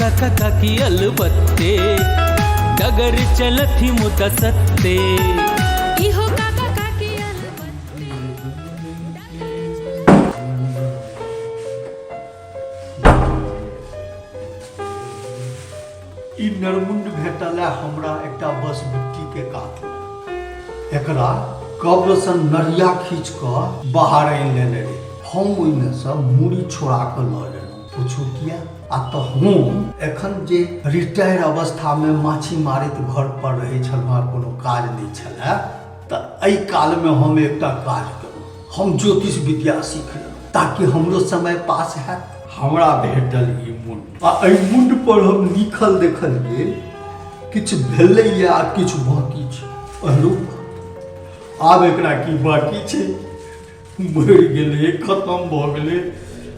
काका काकी अलबत्ते, डगर चलथि मुदा सत्ते। इहो काका काकी अलबत्ते। ई नरमुंड भेटल है हमरा एकटा बसबिट्टी के कात मे। एकरा कब्र से नरिया खींच कऽ बाहर आनि लेने रही। हम ओहिमे से मूड़ी छोड़ा कऽ लऽ लेलहुँ। पूछू किया? आ तऽ हम एखन जे रिटायर अवस्थामे माछी मारैत घर पर रहै छलहुँ आ कोनो काज नहि छलए, तऽ एहि कालमे हम एकटा काज केलहुँ, हम ज्योतिष विद्या सीख लेलहुँ ताकि हमरो समय पास हैत। हमरा भेटल ई मुण्ड आ एहि मुण्ड पर हम लिखल देखलियै किछु भेलैए आ किछु बाँकी छै। अहिरो आब एकरा की बाँकी छै? मरि गेलै, खतम भऽ गेलै,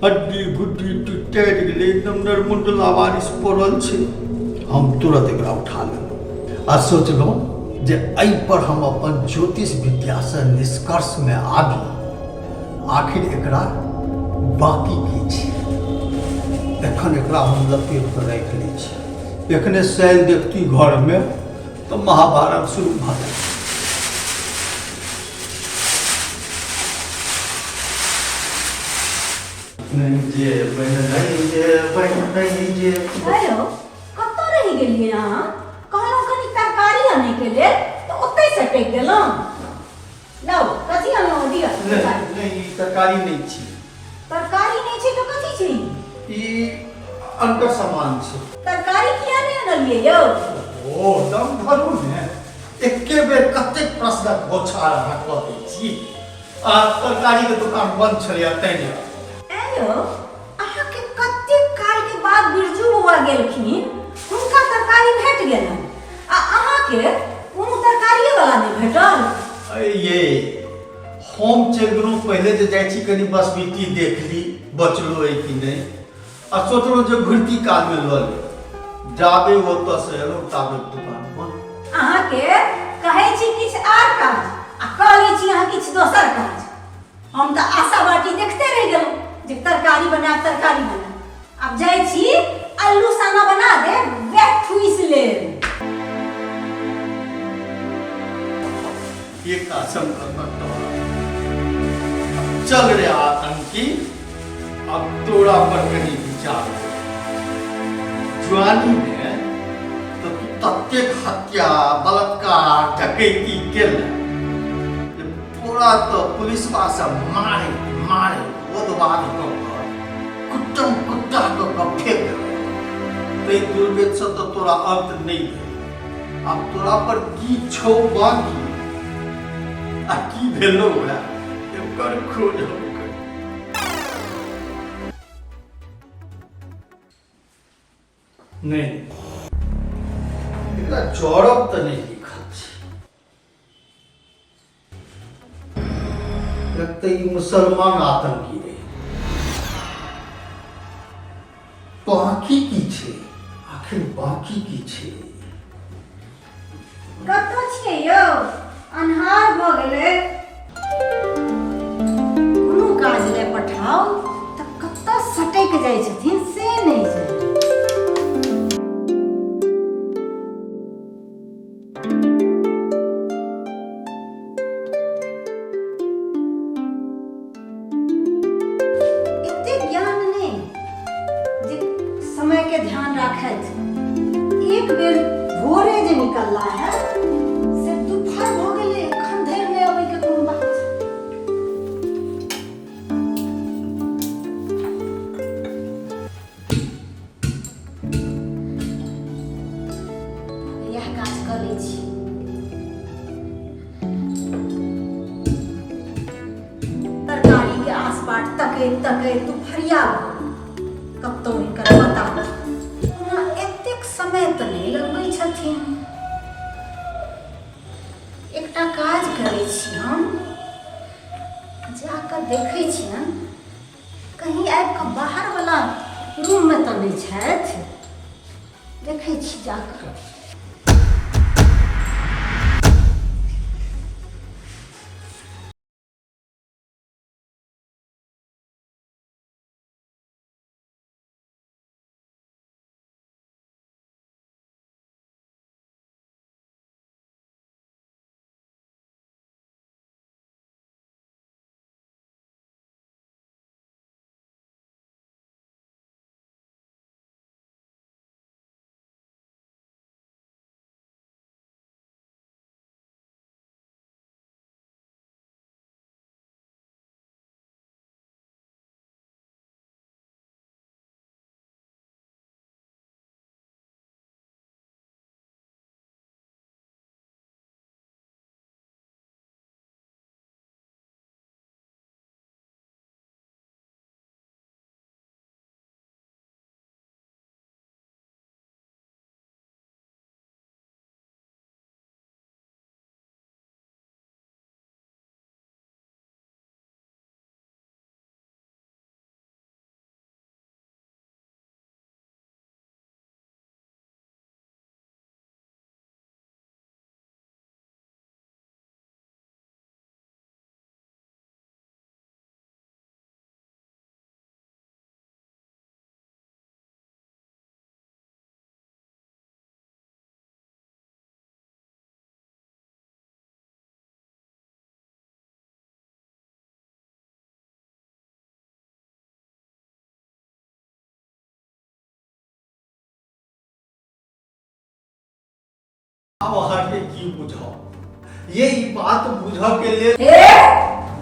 हड्डी गुड्डी टूटि गेलै, एकदम नरमुण्ड लावारिस पड़ल छै। हम तुरंत एकरा उठा लेलहुँ आ सोचलहुँ जे एहि पर हम अपन ज्योतिष विद्यासँ निष्कर्षमे आबी, आखिर एकरा बाकी की छै। एखन एकरा हम लपेट कऽ राखि लै छी, एखने शैल देखती घरमे तऽ महाभारत शुरू भऽ जायत। नहि जेबै, नहि जेबै, नहि जेबै। हेलो, कतऽ रहि गेलियै अहाँ? कहलहुँ कनि तरकारी आनैके लेल तऽ ओतहि सटकि गेलहुँ। लाउ, कथी अनलहुँ? दिअ। नहि नहि, ई तरकारी नहि छी। तरकारी नहि छै तऽ कथी छै? ई अनकर सामान छै। तरकारी किया नहि अनलियै यौ? ओ दम धरू ने, एके बेर कतेक प्रश्नक बोछार अहाँ कऽ दै छी। आ तरकारीके दोकान बंद छलैए तैं नहि। ऐं यौ, अहाँके कतेक कालके बाद बिरजू बौआ गेलखिन, हुनका तरकारी भेट गेलनि आ अहाँके कोनो तरकारिए वाला नहि भेटल। अरे ये हम चलि गेलहुँ पहिले जे जाइ छी कनि बसबिट्टी देख ली बचलो अइ कि नहि, आ सोचलहुँ जे घुरती कालमे लऽ लेब। जाबे ओतऽसँ एलहुँ ताबे दुकान बंद। अहाँके कहै छी किछु आर काज आ कऽ लै छी अहाँ किछु दोसर काज। हम तऽ आशा बाटी देखते रहि गेलहुँ जे तरकारी बनायब, तरकारी बनायब। आब जाइ छी अल्लू साना बना देब, वएह ठूसि लेब। एक आसम चल रे आतंकी, अब तोरा पर कनी विचार। जुआनी में तो तू ततेक हत्या, बलात्कार, डकैती केले, तोरा तो पुलिसवा सब मारे मारे ओदवाद कऽ कऽ कुट्टम कुट्टा कऽ कऽ फेंक देलक। ताहि दुर्गतिसँ तऽ तोरा अंत नहि भेल। आब तोरा पर की छौ बाकी आ की भेलौ है, एकर खोज हम करी। नहि, एकरा जरब तऽ नहि लिखल छै। लगतै ई मुसलमान आतंकी रहे। बाकी की छै? आखिर बाकी की छै? कतऽ छियै यौ? अन्हार भऽ गेलै। कोनो काज लए पठाउ तऽ कतऽ सटकि जाइ छथिन से नहि जानि। एते ज्ञान नहि जे समय के ध्यान राखैत। एक बेर भोरे जे निकलला है से दुपहर भऽ गेलै, एखन धरि नहि अबै के कोनो बात। इएह काज कऽ लै छी। तरकारीके आसपास तकैत तकैत दुपहरिया भऽ गेल, कतहु हिनकर पता नहि। ओना एतेक समय तऽ नहि लगबै छथिन। एकटा काज करै छी, हम जा कऽ देखै छियनि कहीं आबि कऽ बाहरवला रूममे तऽ नहि छथि। देखै छी जा कऽ। आब अहाँके की बुझाउ, ये ई बात बुझऽ के लेल। हे,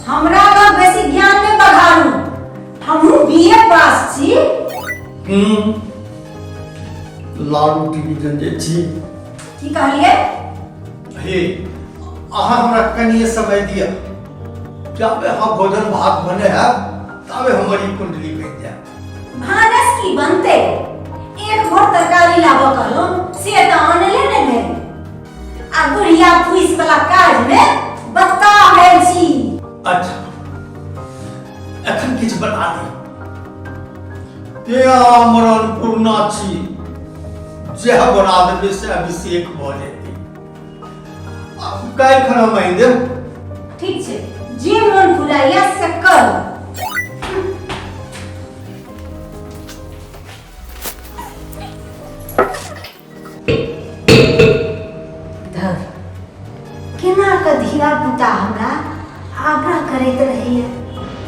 हमरा लग बेसी ज्ञान नहि बघारू, हमहूँ बीए पास छी। लालू डिवीजन जे छी। की कहलियै? हे, अहाँ हमरा कनिए समय दिअ, जाबे अहाँ भोजन भात बने है ताबे हमर ई कुंडली बनि जायत। भानस की बनते? एक भोर तरकारी लाबऽ कहलहुँ से तऽ आनले नहि भेल, आ बुढ़िया फूस वाला काज में बत्ता भेल छी। अच्छा, एखन किछु बना दे। ते हमर अन्नपूर्णा छी, जएह बना देबै से अभिषेक भऽ जेतै। काल्हि खन हम आनि देब। ठीक छै, जे मोन फुलाइया से करू। धर, केना कऽ धिया पुता हमरा आग्रह करैत रहैया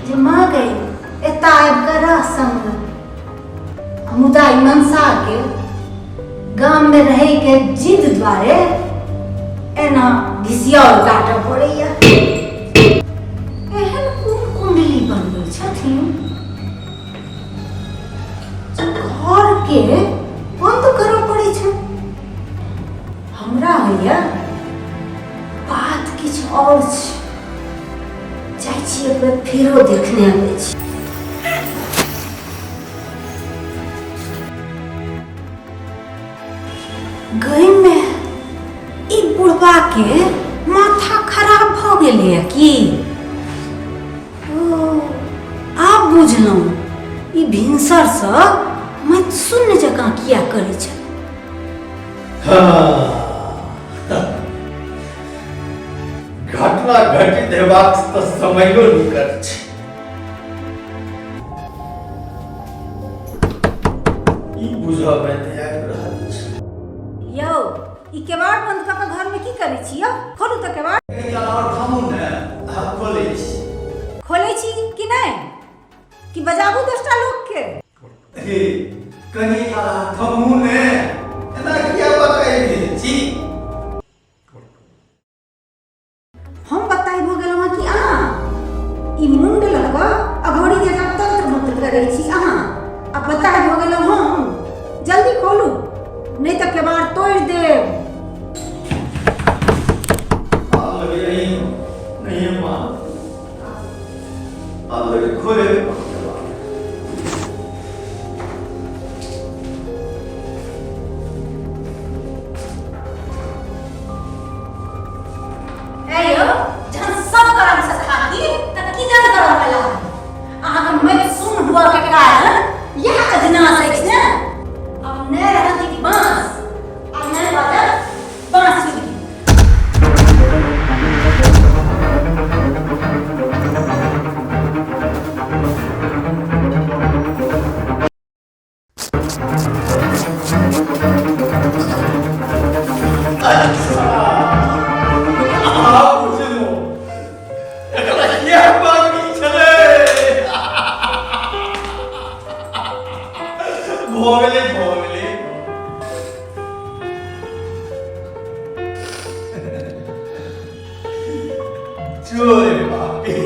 जे माँ गई एतऽ आबि कऽ रह संग, मुदा ई मनसा के गाम में रहै के जिद द्वारे एना घिसियाउल काटऽ पड़ैया। एहन कोन कुंडली बनबै छथिन जे घर के बंद करऽ पड़ै छै? हमरा होइया बात किछु आओर छै। जाइ छी एक बेर फेरो देखने अबै छी। गई में ई बुढ़बा के माथा खराब भऽ गेलैया की? ओ, आब बुझलहुँ ई भिनसरसँ मत शून्य जकाँ किया करै छै। घटना घटित हेबाक तऽ समयो निकट छै। ई बुझऽ मे नहि आबि रहल छै। यौ, ई केबाड़ बंद कऽ कऽ घरमे की करै छी यौ? खोलू तऽ केबाड़। कनि काल आओर थमू ने, हम खोलै छी। खोलै छी कि नहि, कि बजाबू 10टा लोकके? हे, कनि काल अहाँ थमू ने, एना किया बताइ गेल छी? हम बताइ भऽ गेलहुँ हँ कि अहाँ ई मुंड लऽ कऽ अघोरी जकाँ तंत्र मंत्र करै छी अहाँ आ बताइ भऽ गेलहुँ हम? जल्दी खोलू, नहि तऽ केबाड़ तोड़ि देब। आब लगे नहीं नहीं मान, आब लगे खोले। ऐ यौ, जहन सब करम से थाकी त की जन करम वाला? अहाँके मैं सुन हुआ के कारण यह अजनास अछि ने। अब नहि रहत ई बांस आ नहि बाजत बांसुरी। आब बुझलहुँ, एकरा किया बाकी छलै। भऽ गेलै, भऽ गेलै। चोर बापी,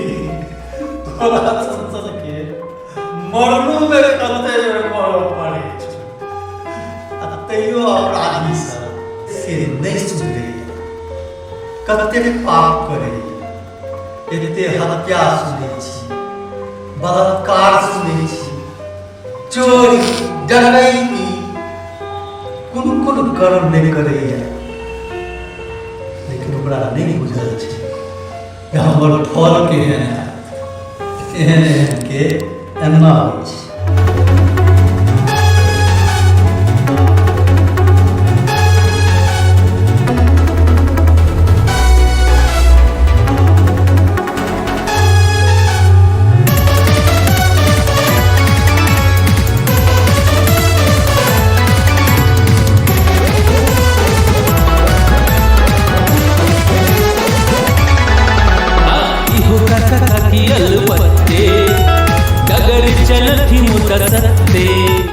तोरा सन के मरनो मे कते बेर मरऽ पड़ै छै आ तैयो अपराधी सब से नहि सुधरैया। कतेक पाप करैया, एते हत्या सुनै छी, बलात्कार सुनै छी, चोरी डकैती कोन कोन कर्म नहि करैया, लेकिन ओकरा नहि बुझल छै जे हमर फल केहन हैत। एहन एहन के एना होइ छै। इहो काका काकी अलबत्ते, डगर चलथि मुदा सत्ते।